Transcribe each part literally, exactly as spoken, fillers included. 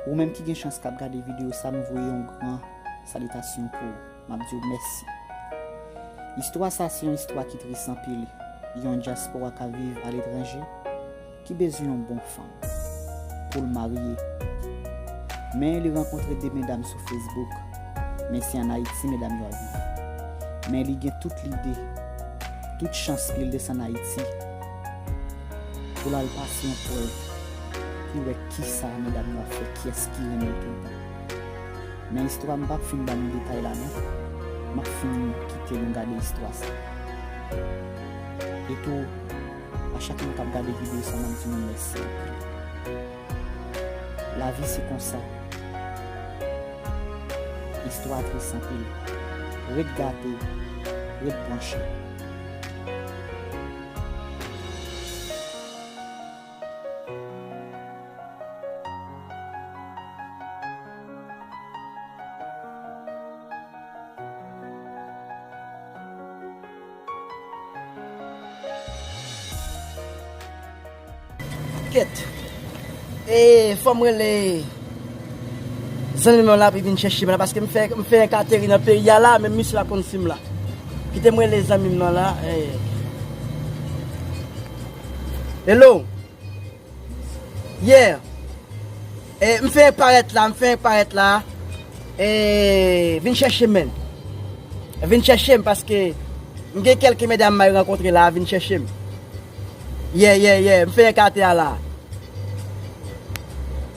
Ou menm ki gen chans k ap gade videyo sa, m voye yon gran salitasyon pou ou. M ap di w mèsi. Istwa sa se yon istwa ki tris anpil. Yon dyaspora k ap viv aletranje ki bezwen yon bon fanm pou l marye. Men li rankontre de medam sou Facebook, men se ann Ayiti medam yo ap viv. Men li gen tout lide, tout chans pou l desann Ayiti pou l al pase yon prèv, pou l wè kisa medam yo ap fè, kiyès ki renmen l toultan. Men istwa m p ap fin ba nou detay la non. M ap fin kite nou gade istwa sa. E tou, a chak moun k ap gade videyo sa, m ap di nou mèsi anpil. Lavi se konsa. Istwa tris anpil. Ret gate, ret branche. Kèt. E, fò m rele zanmi m lan la pou l vin chèche m la, paske m fè, m fè enk ateri nan peyi a la, men misye pa konn si m la. Kite m rele zanmi m lan la. E. Hello. Yeah. E, m fè parèt la, m fè parèt la. E, vin chèche m, men. Vin chèche m, paske m gen kèlke medam m al rankontre la, vin chèche m. Yeah, yeah, yeah, m fè enk atè a la.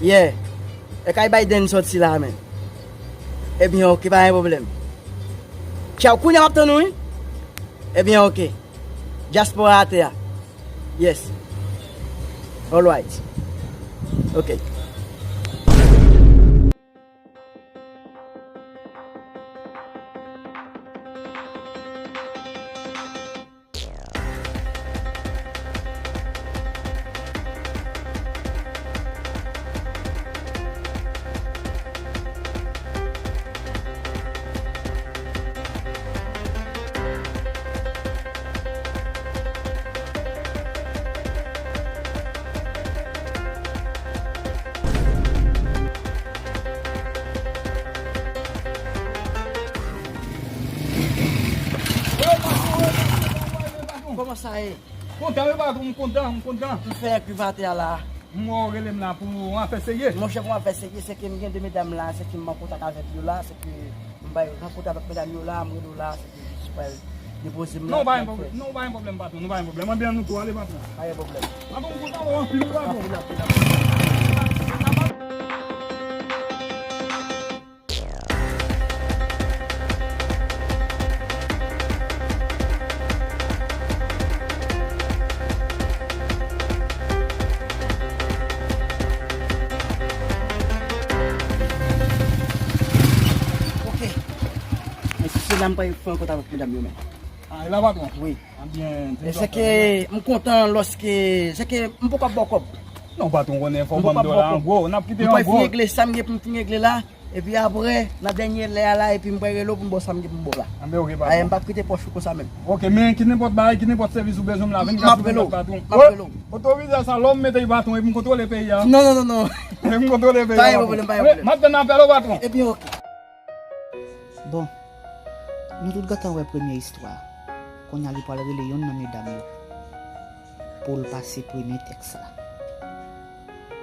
Yeah. E kay Biden sòti la, men. Ebyen, oke, pa gen pwoblèm. Tchaw, kounye a m ap tann ou, wi. Ebyen, oke. Dyaspora atè a. Yes. All right. Ok. Kòman sa ye? Kontan wi patwon, m kontan, m kontan. M fè enk rive atè a la. M wè w rele m la pou yon afè serye. Monchè, pou yon afè serye, se ke m gen de medam la, se ke m an kontak avèk yo la, se ke m bay rankontre avèk medam yo la, m rele w la, se ke jis pral depoze m la. Non, pa gen pwoblèm, non, pa gen pwoblèm, patwon, non, pa gen pwoblèm. Anben, nou tou, ale, patwon. Pa gen pwoblèm. Patwon, m kontan wè w anpil, wi, patwon. Anpil, anpil, anpil. Ok. Men si se la m pa fè yon kont avèk medam yo menm. Ah, e la patwon? Wi. Ebyen, e se ke m kontan lòske, se ke m poko ap ba w kòb. Non, patwon, konnen fò w ban m dola an gwo. N ap kite yo an gwo. M pa fin regle sa m gen pou m fin regle la. Epi apre, nan dènye lè a la, epi m pral rele w pou m ba w sa m gen pou m ba w la. Anben, oke, patwon. Ayen, m p ap kite pòch ou konsa menm. Oke, men ki nenpòt bagay, ki nenpòt sèvis ou bezwen m la, vennkat sou vennkat, patwon. M ap rele w. Otorize sa, lè w mete patwon, epi m kontwole peyi a. Non, non, non, non. Epi m kontwole peyi a, patwon. Pa gen pwoblèm, pa gen pwoblèm. M ap tann apèl ou, patwon. Ebyen, oke. Bon, nou tout gentan wè premye istwa. Kounye a li pral rele yonn nan medam yo pou l pase premye tèks la.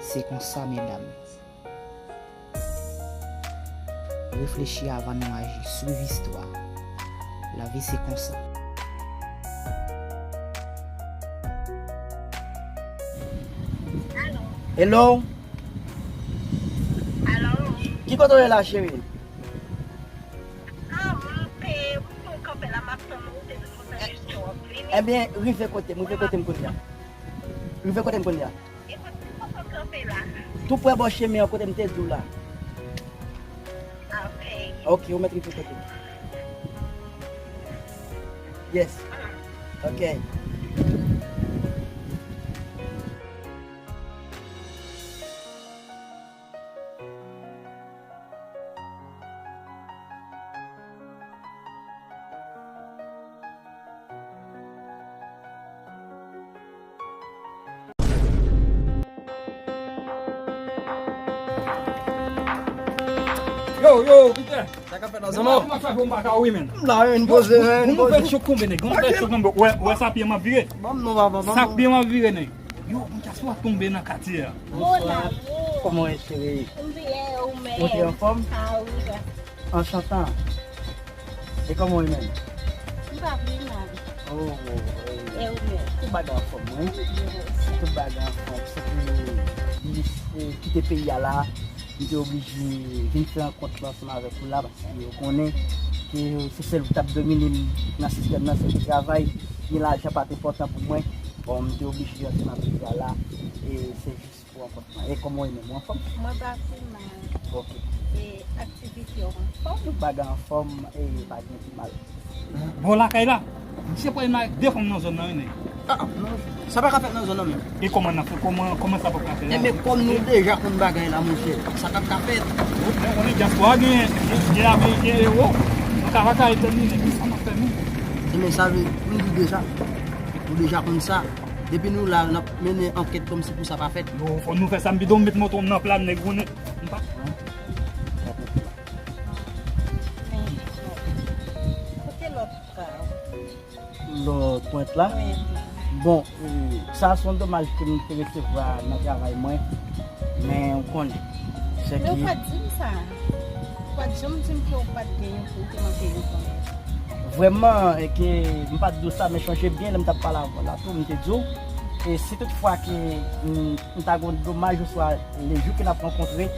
Se konsa, medam. Reflechi avan nou aji. Swiv istwa. Lavi se konsa. Hello. Alo. Ki kote w ye la, cheri? Ah, m te, m kanpe la, m ap tann ou, te di konsa jis ke w ap vini. Ebyen, rive kote m, rive kote m kounye a. Rive kote m kounye a. E kote w kanpe la? Tou prè bò chemen an, kote m te di w la. Ok. Ok, ou mèt rive kote m. Yes. Ok. Yo, yo, Peter. Sa k ap fèt la, zanmi? Kòman sa fè w pa ka wi, men? M la, men, poze, men, poze. Yon nouvèl chok tonbe, nèg. Yon nouvèl chok tonbe. Wè, wè sa pye m ap vire. Ban m non, papa, ban m non. Sa pye m ap vire, nèg. Yo, yon dyaspora tonbe nan katye a. Bonswa. Kòman w ye, cheri? M byen, ou menm? Ou te anfòm? Ah, wi, sa. Anchantan. E kòman w ye menm? M pa pi mal. Oh, oh, oh. E ou menm? Tout bagay anfòm, wi. Tout bagay anfòm. Se pou m kite peyi a la, m te oblije vin fè rankont la ansanm avèk ou la, paske ou konnen ke se sèl ki t ap domine m nan sistèm nan, se te travay, gen lajan pa t enpòtan pou mwen. Bon, m te oblije antre nan peyi a la, e se jis pou rankont lan. E kòman w ye menm, ou anfòm? Mwen pa pi mal. Ok. E aktivite w anfòm? Tout bagay anfòm, e pa gen pi mal. Bon, lakay la, misye pral nan de fanm nan zòn nan, wi, nèg. Ah, ah, non, sa pa ka fèt nan zòn nan menm. E kòman n ap fè? Kòman, kòman sa p ap ka fèt la? Enben, kòm nou deja konn bagay la, monchè, sa p ap ka fèt. Bon, men, konnen dyaspora gen, gen, gen Ameriken, ewo. Nou ka pa ka etènile, men sa n ap fè, nou. Enben, sa vle, nou di deja. Nou deja konn sa. Depi nou la, n ap mennen ankèt kòmsi pou sa pa fèt. Yo, fò nou fè sa, m pito m met moto m nan pla, nèg, ou konnen. M pa pran. Men, kote lòt ka? Lòt pwent la? Pwent la. Bon, e, sa se yon domaj ke m te resevwa nan travay mwen. Men, ou konnen. Se Men ou ki pa t di m sa. Ou pa t janm di m ke ou pa t gen yon, ou te manke yon fanm. Vrèman, e ke m pa t di w sa, men chonje byen, lè m t ap pale avè w la tou, m te di w, e si toutfwa ke m, m ta gen yon domaj oswa le jou ke n ap rankontre,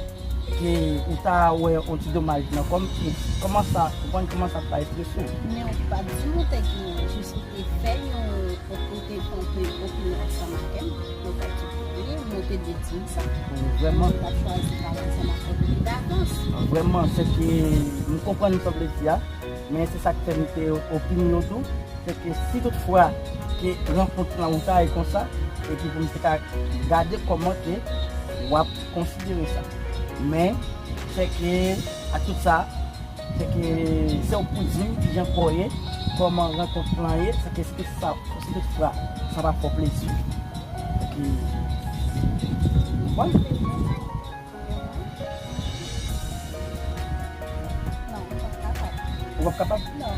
ke ou ta wè yon ti domaj nan kò m, e kòman sa, ou konprann kòman sa ta eksprese w? Men ou pa t di m ou te gen, jis ou te fè yon, ou te fè yon opinyon ansanm avè m, nou pa t di m, ou te di m sa. Vrèman. Ou pa t chwazi pale ansanm avè m davans. Vrèman, se ke m konprann sa w vle di a, men se sa k fè m te opinyon tou. Se ke si toutfwa ke rankont lan ou ta ye konsa, epi pou m te ka gade kòman ke w ap konsidere sa. Men, se ke, ak tout sa, se ke se ou k pou di m kijan kò w ye, kòman rankont lan ye, se ke si tout sa, si toutfwa sa pa fè w plezi. Se ke, ou konprann? Non, m p ap kapab. Ou p ap kapab? Non.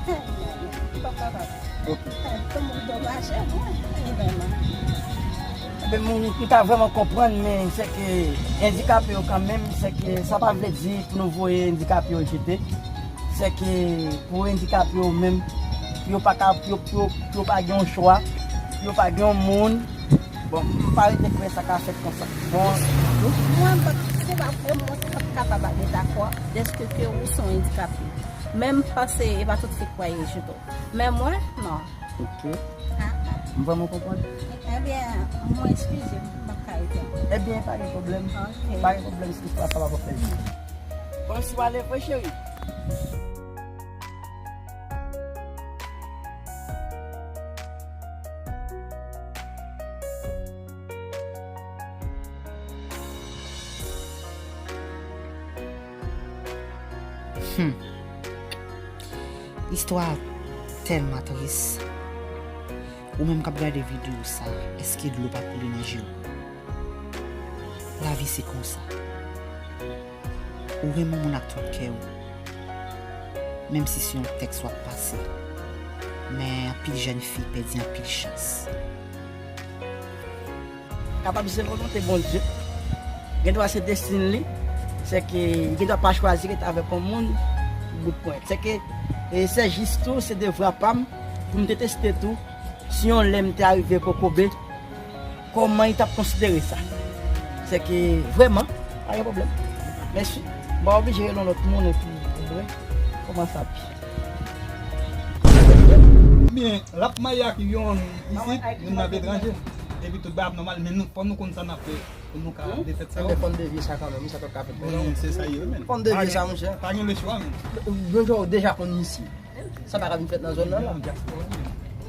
Non, non, m p ap kapab. Ok. Tout moun domaje mwen, evidèman. Ebyen, m, m ta vrèman konprann, men se ke andikape yo kanmenm, se ke sa pa vle di pou nou voye andikape yo jete. Se ke pou andikape yo menm, pou yo pa ka, pou yo, pou yo, pou yo pa gen yon chwa, pou yo pa gen yon moun, Bon, m pa rete kwè sa ka fèt konsa. Bon, mwen, m pa, se pa vre, mwen, m pa t kapab ale dakò dèske ke ou se yon andikape. Men m panse e pa tout fi k kwè ye jete w. Men mwen, non. Ok. Ah, ah. M vrèman konprann. Ebyen, mwen eskize m, m p ap ka rete ankò. Ebyen, pa gen pwoblèm. Ok. Pa gen pwoblèm, si sa pa va fè. Bon, si w ale vre, cheri. Hmm. Istwa a tèlman tris. Ou menm k ap gade videyo sa, èske dlo pa koule nan je w? Lavi se konsa. Ou renmen yon moun ak tout kè w, menm si se yon tèks w ap pase. Men anpil jèn fi pèdi anpil chans. Kapab se volonte Bondye. Gendwa se destin li. Se ke li gendwa pa chwazi ret avèk yon moun bout pwen. Se ke, e se jis tou, se devwa pa m pou m te teste tou. Si yon lè m te arive kokobe, kòman li t ap konsidere sa? Se ke vrèman, pa gen pwoblèm. Mèsi. M pa oblije rele yon lòt moun epi, ou vre, kòman sa pi? Oubyen, l ap marye ak yon isit, youn ap etranje. Epi tout bagay ap nòmal, men nou, fò nou konn sa n ap fè pou nou ka defèt sa. Ebyen, fò n devye sa kanmenm, wi, sa p ap ka fèt. Men se sa ye, men. Fò n devye sa, monchè. Pa gen lechwa, men. Yon jou ou deja konn misye. Sa pa ka vin fèt nan zòn nan la.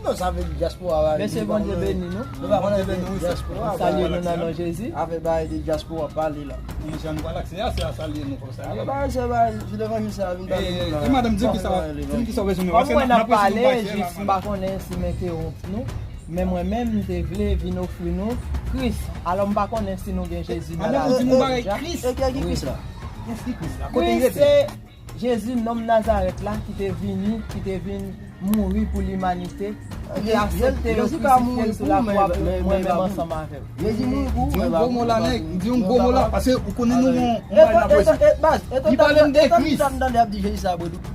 Non, sa vle di dyaspora va vin. Mesye, Bondye beni nou. Nou pa konnen dyaspora. Salye nou nan non Jezi. Avèk bagay de dyaspora pale la. Mesye, nou pa lakse a, se a salye nou pou salye. Avèk bagay, se bagay, se levanjil sa vin pale nou la. E madanm, di m kisa, di m kisa w bezwen nou. Kòm mwen n ap pale, jis m pa konnen si m entewonp nou. Men mwen menm, m te vle vin ofri nou Kris. Alò, m pa konnen si nou gen Jezi nan lavi nou deja. Madanm, ou di nou bagay Kris. E ki Kris la? Kiyès ki Kris la? Kote l rete? Kris se Jezi, nonm Nazarèt la, ki te vini, ki te vin mouri pou limanite, ki te aksepte yo krisifye l sou lakwa pou mwen menm ansanm avè w. Jezi mouri pou ou. Di yon gwo mo la, nèg. Di yon gwo mo la, paske ou konnen nou gon bagay n ap wè. Li pale m de Kris.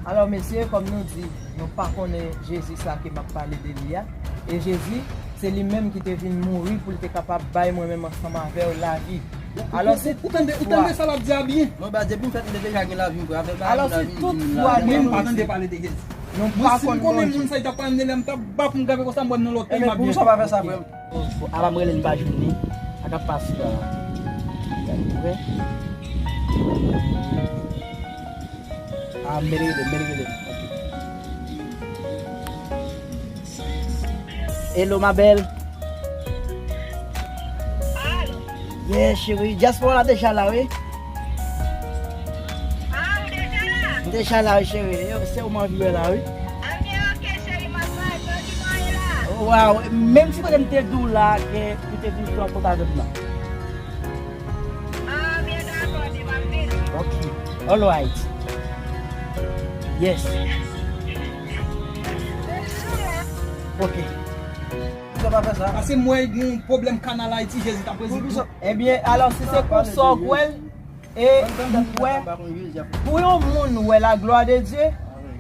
Alò, mesye, kòm nou di, nou pa konnen Jezi sa ke m ap pale de li a. E Jezi, se li menm ki te vin mouri pou l te kapab bay mwen menm ansanm avè w lavi. Alò, si toutfwa, ou tande sa l ap di a byen? Mwen, ba, depi m fèt, m te deja gen lavi m, frè. Afè pa lavi m, di m lavi m. Mwen, m pa tande pale de Jezi. Mwen, si m konnen moun sa, li t ap pale m de li a, m t ap bat pou m kanpe konsa, m wè l nan lòt peyi, m ap byen. Bon, apa m rele l, m pa jwenn li. Sa k ap pase la? Gade, frè. Ah, m rele, m rele. Ok. Hello, ma belle. Alo. Yeah, cheri. Dyaspora la deja la, wi. Ah, ou deja la? M deja la, wi, cheri. Yo, se ou m anvi wè la, wi. Ah, byen, ok, cheri, m ap bay, kote w ye la? Waw, menm si kote m te di w la, ke ou te vin pran kont avè m nan. Ah, byen, dakò, di m ap vini. Ok. All right. Yes. Ok. Sa pa fè sa. Paske m wè gen yon pwoblèm kanal Ayiti, Jezi ta prezan. Ebyen, alò, si se konsa w kwè l, e m kwè, pou yon moun wè la glwa de Dye,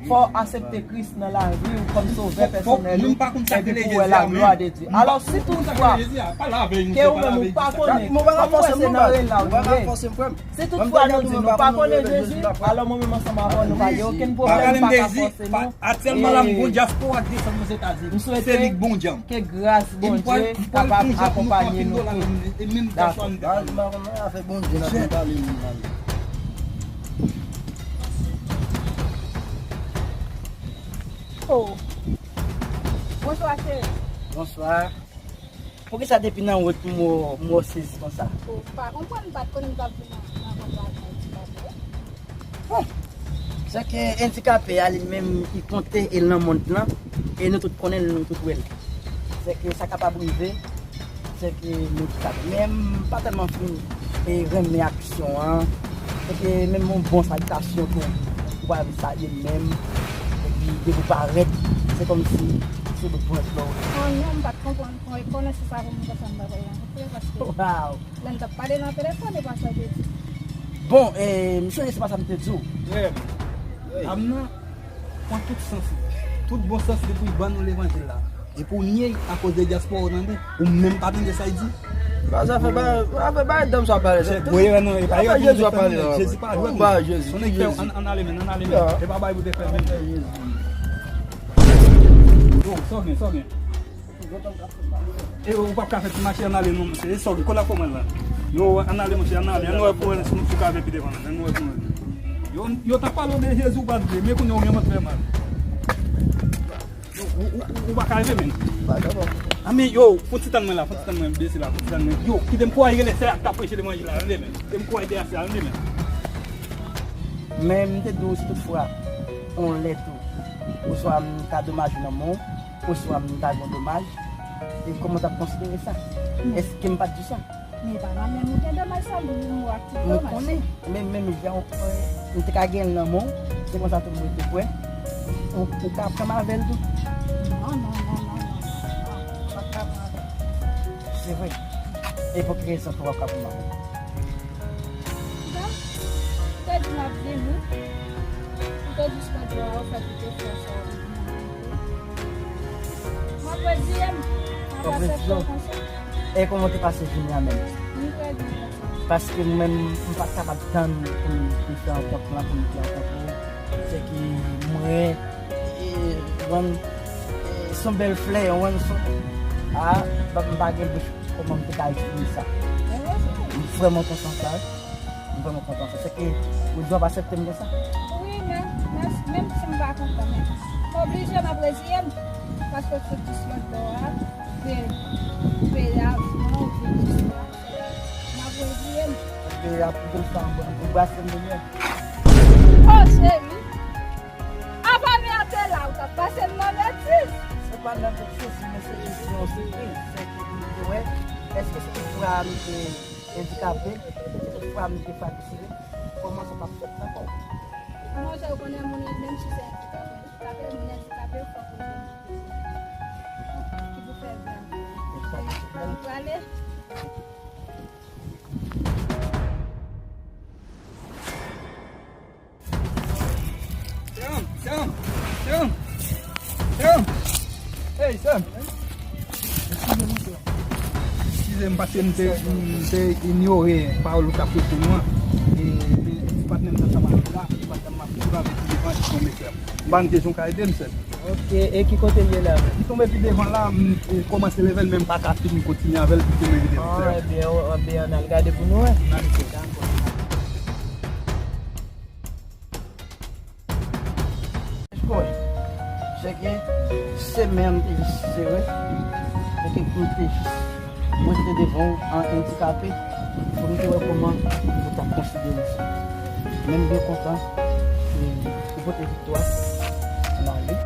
fò w aksepte Kris nan lavi w kòm sovè pèsonèl ou, epi pou w wè la glwa de Dye. Alò, si toutfwa ke ou menm ou pa konnen, kòm m wè se nan rela w li ye, si toutfwa nou di nou pa konnen Jezi, alò mwen menm ansanm avè w, nou pa gen okenn pwoblèm, m pa ka fòse nou. Aktyèlman la, m gon dyaspora k desann Ozetazini. Se li k Bondye m. Ke gras Bondye kapab akonpanye nou tout. Dakò. Baz, m pa konn afè Bondye n ap pale moun la. Oh. Bonswa, cheri. Bonswa. Poukisa depi nan wout m wè w, m wè w sezi konsa? Oh, m pa konprann, m pa t konnen m t ap vin nan, nan kont avè w, ti papa. Bon, sèke andikape a li menm, li konte e l nan mond lan, e nou tout konnen l, nou tout wè l. Sèke sa kapab rive, sèke nou tout ap, men m pa tèlman fin e renmen aksyon an, sèke menm yon bon salitasyon tou, ou pa menm salye m menm, epi depi w parèt, se kòmsi se bout pwent lò. Oh non, m pa t konprann, konesans avè moun konsa m pa t wè l nan kontre, paske Waw. Lè n t ap pale nan telefòn, e pa sa w te di. Bon, eh, m sonje se pa sa m te di w. Frè m, Amna pran tout sans li, tout bon sans li pou l ban nou levanjil la. E pou w nye l akoz de dyaspora w tande, ou menm pa tande sa l di. Ba zafè ba, afè ba dam sa pale. Wi, non, e pa Jezi w ap pale la. Jezi pa jwèt non. Ba Jezi. Son nèg fè ann ale men, ann ale men. E pa bay pou te fè menm. Yo, sa w gen, sa w gen? E ou p ap ka fè ti mache ann ale non, mesye. E sòg, kote l ap fè w mal la? Yo, ann ale, mesye, ann ale. Ann wè pou wè si nou sou ka vin pi devan la. Ann wè pou wè. Yo, yo t ap pale w de Jezi, ou pa t vle, men kounye a ou menm ou t fè mal. Yo, ou, ou, ou, ou pa ka leve, men. A, men yo, fon ti tann mwen la, fon ti tann mwen, bese la, fon ti tann mwen. Yo, kite m kouri rele sè a k ap preche levanjil la, tande, men. Kite m kouri de ase a, tande, men. Men m te di w, si toutfwa, on lè tou, oswa m ka domaje nan men w, oswa m ta gen domaj, e kòman w t ap konsidere sa? Èske m pa t di sa? Men pa la menm ou gen domaj sa, m ou ak tout domaj. M konnen, men menm jan w, m te ka gen l nan men w, se konsa tou m rete kwè. Ou, ou ka pran m avè l tou? Non, non, non, non, non, non, non, m p ap ka pran avè l. Se vre? E pou ki rezon ke w p ap ka pran m avè l? Bon, ou te di m ap vini. Ou te jis mande w fè tout efò sa w vin nan men m. M ap reziye m. M ap aksepte w konsa. E kòman w te pase jounen an menm? M trè byen konsa. Paske mwen menm, m pa t kapab tann pou m, pou m fè rankont lan, pou m fè rankont ou. Se ki mwen, e, bon, e, se yon bèl flè, yon, se yon, a, m pa gen bouch kòman m te ka eksprime sa. M vrèman kontan sa. M vrèman kontan sa. Se ke ou di w ap aksepte m konsa? Wi, men, men, menm si m pa kontan, men m oblije, m ap reziye m. Paske w sot jis lòt bò a, pe, pe avan, ou vin jis la. M ap reziye m. Paske ap kite w sa, ou brase m demen. Oh, cheri. Apa men an te la, ou t ap pase m nan betiz. Se pa nan betiz, men se kesyon, se ke, se ke m te wè, èske se toutfwa m te andikape, se toutfwa m te frakire, Kòman sa t ap fèt nan kò w? Mwen, jan ou konnen, moun menm si se andikape, andikape, moun andikape, fòk ou jwenn ki pou fè byen. Donk, prale. Sè m, sè m, sè m, sè m. Hey, sè m. Eskize m, sè m. Eskize m, paske m te, m te inyore pawòl ou t ap fè pou nou an. E, e, ti patnè m t ap travay la, ti patnè m ap travay avèk li devan, li tonbe, sè m. M pa konn kesyon ka ede m, sè m. Ok, e ki kote l ye la? Li tonbe pi devan la, m, e, kòmanse leve l, men m pa ka fin kontinye avè l, li tonbe pi devan, sè m. Ah, ebyen, o, ebyen, ann al gade pou nou wè. N ale, sè m. Dakò. Bon, se ke se men an te jis sere, se ke pou te jis rete devan w an andikape, pou nou te wè kòman ou t ap konsidere sa. Men m byen kontan, e, ou pote viktwa, n ale.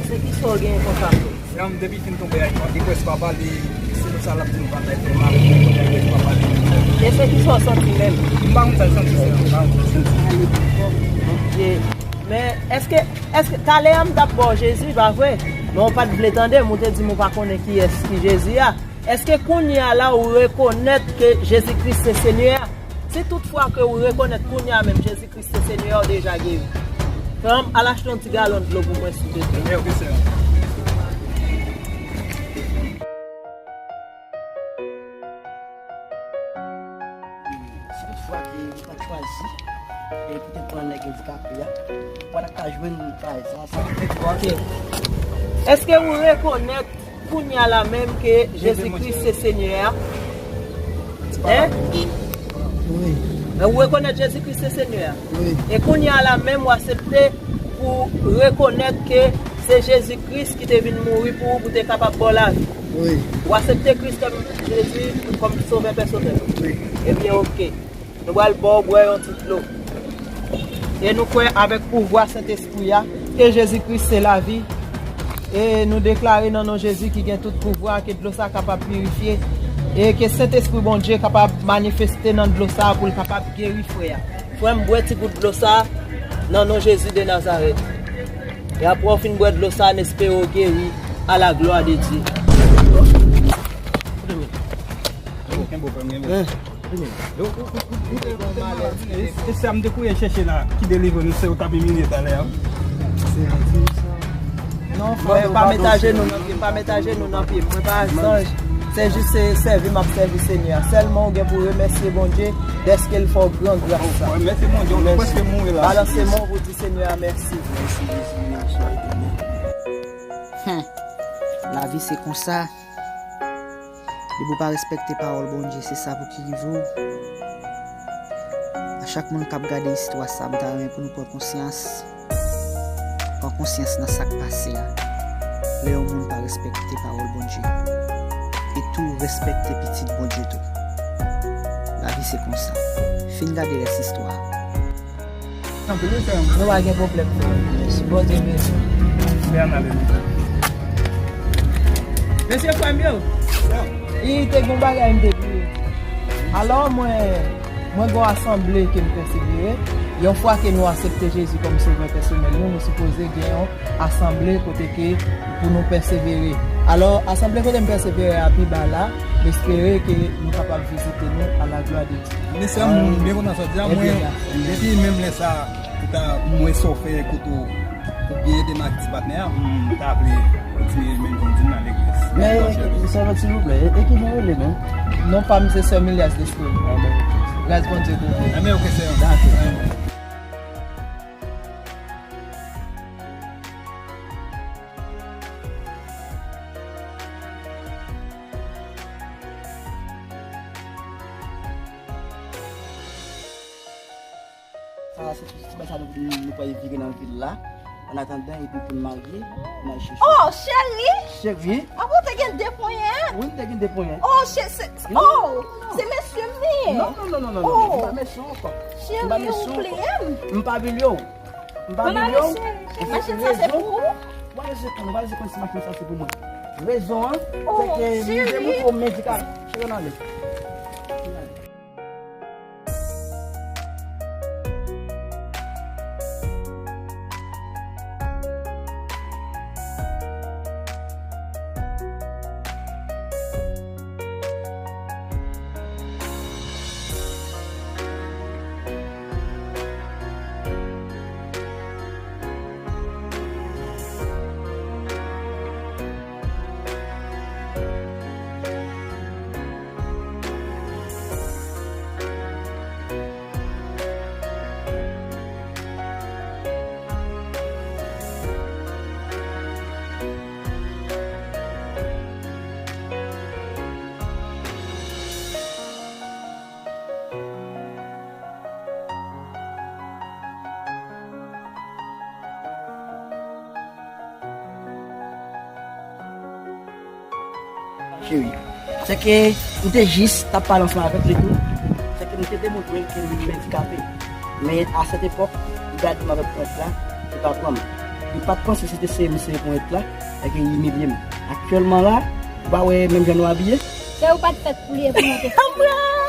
Se ki sa w gen konsa tou? Sè m, depi fin tonbe a, li pa, li prèske pa pale, se sa l ap di m pa bay fè mal, li prèske pa pale. E se ki sa w santi menm? M pa konn sa l santi, sè m, m pa konn sa l santi. Ok. Men, èske, èske, talè a m t ap ba w Jezi, pa vre? Men w pa t vle tande m, ou te di m ou pa konnen kiyès ki Jezi a. Èske kounye a la ou rekonèt ke Jezi Kris se Senyè a? Si toutfwa ke ou rekonèt kounye a menm Jezi Kris se Senyè a, ou deja geri. Frè m, al achte yon ti galon dlo pou mwen, silvouplè. Ebyen, ok, sè m. Si toutfwa ke ou ta chwazi, e, pou te pran nèg andikape a, ou pa ta ka jwenn kay sa, sa. Ok. Èske ou rekonèt kounye a la menm ke Jezi Kris se Senyè a? Hein? Wi. Ou rekonèt Jezi Kris se Senyè a? Wi. E kounye a la menm ou aksepte pou rekonèt ke se Jezi Kris ki te vin mouri pou ou, pou te kapab ba w lavi? Wi. Ou aksepte Kris kòm Jezi kòm sovè pèsonèl ou? Wi. Ebyen, ok. Nou pral ba w bwè yon ti dlo. E nou kwè avèk pouvwa Sentespri a ke Jezi Kris se lavi. E nou deklare nan non Jezi ki gen tout pouvwa ke dlo sa a kapab pirifye. E ke Sentespri Bondye kapab manifeste nan dlo sa a pou l kapab geri frè a. Frè m, bwè ti gout dlo sa a nan non Jezi de Nazarèt. E apre w fin bwè dlo sa a, n espere w geri à la gloire de Dieu. Kenbe w, frè m, kenbe w. Hein? Ou, ou, ou, ou, ou te, ou te malad. E, e sa m te kouri chèche la, ki delivre nou, se ou t ap imilye talè a. Se mentè sa. Non, frè, pa met ajenou nan pye, pa met ajenou nan pye. Mwen pa zanj. Se jis se sèvi m ap sèvi Senyè a. Sèlman ou gen pou remèsye Bondye dèske l fè w gran gras sa. Remèsye Bondye, ou te prèske mouri la. Balanse men w pou di Senyè a mèsi. Mèsi, Jezi, mèsi, Etènèl. Lavi se konsa. Depi w pa respekte pawòl Bondye, se sa pou ki rive w. A chak moun k ap gade istwa sa, m ta renmen pou nou pran konsyans. Pran konsyans nan sa k pase a. Lè yon moun pa respekte pawòl Bondye. E tou respekte pitit Bondye tou. Lavi se konsa. Fin gade rès istwa a. Anpil wi, frè m. Nou pa gen pwoblèm, frè m. Mèsi, Bondye beni w. Fè analiz. Mesye, frè m yo. I te gen yon bagay m te bliye. Alò, mwen, mwen gen yon asanble ke m pèsevere. Yon fwa ke nou aksepte Jezi kòm sovè pèsonèl nou, nou sipoze gen yon asanble kote ke pou nou pèsevere. Alò, asanble kote m pèsevere a pi ba la, m espere ke nou kapab vizite nou à la gloire de Dieu. Mesye, m byen kontan sa w di a, mwen, depi menm lè sa, ou ta, m wè sa w fè kote w, ou byen ede m ak ti patnè a, m ta vle kontinye menm jan w di m nan legliz. Men, sèvant, silvouplè, e, e ki jan w rele menm? Non pa m se Sè Milias Destin. Gras Bondye pou ou. Enben, ok, sè. Dakò. Sa se ti bagay sa nou, nou pral vire nan vil la. An atandan, epi pou n marye, n al chèche. Oh, cheri! Cheri! Avan w te gen de ponyèt? Wi, m te gen de ponyèt. Oh, che-, se, se, oh, se mesye m li ye. Non, non, non, non, non, non, non. Oh. M pa mesye w ankò. M pa mesye w ankò. Cheri, ou bliye m. M pa bliye w. M pa bliye w. Mache sa se pou ou? Ou pa bezwen tann, ou pa bezwen konn si machin sa se pou mwen. Rezon an, se ke m te montre w medikal. Cheri, ann ale. Cheri, se ke m te jis t ap pale ansanm avèk li tou. Se ke m te demontre l ke m andikape. Men a sèt epòk, li gade m avèk ponyèt la, li pa pran m. Li pa t panse se te sere m sere ponyèt la, e ke li imilye m. Aktyèlman la, ou pa wè menm jan nou abiye? Se ou pa t fèt pou li e pou mwen te fèt.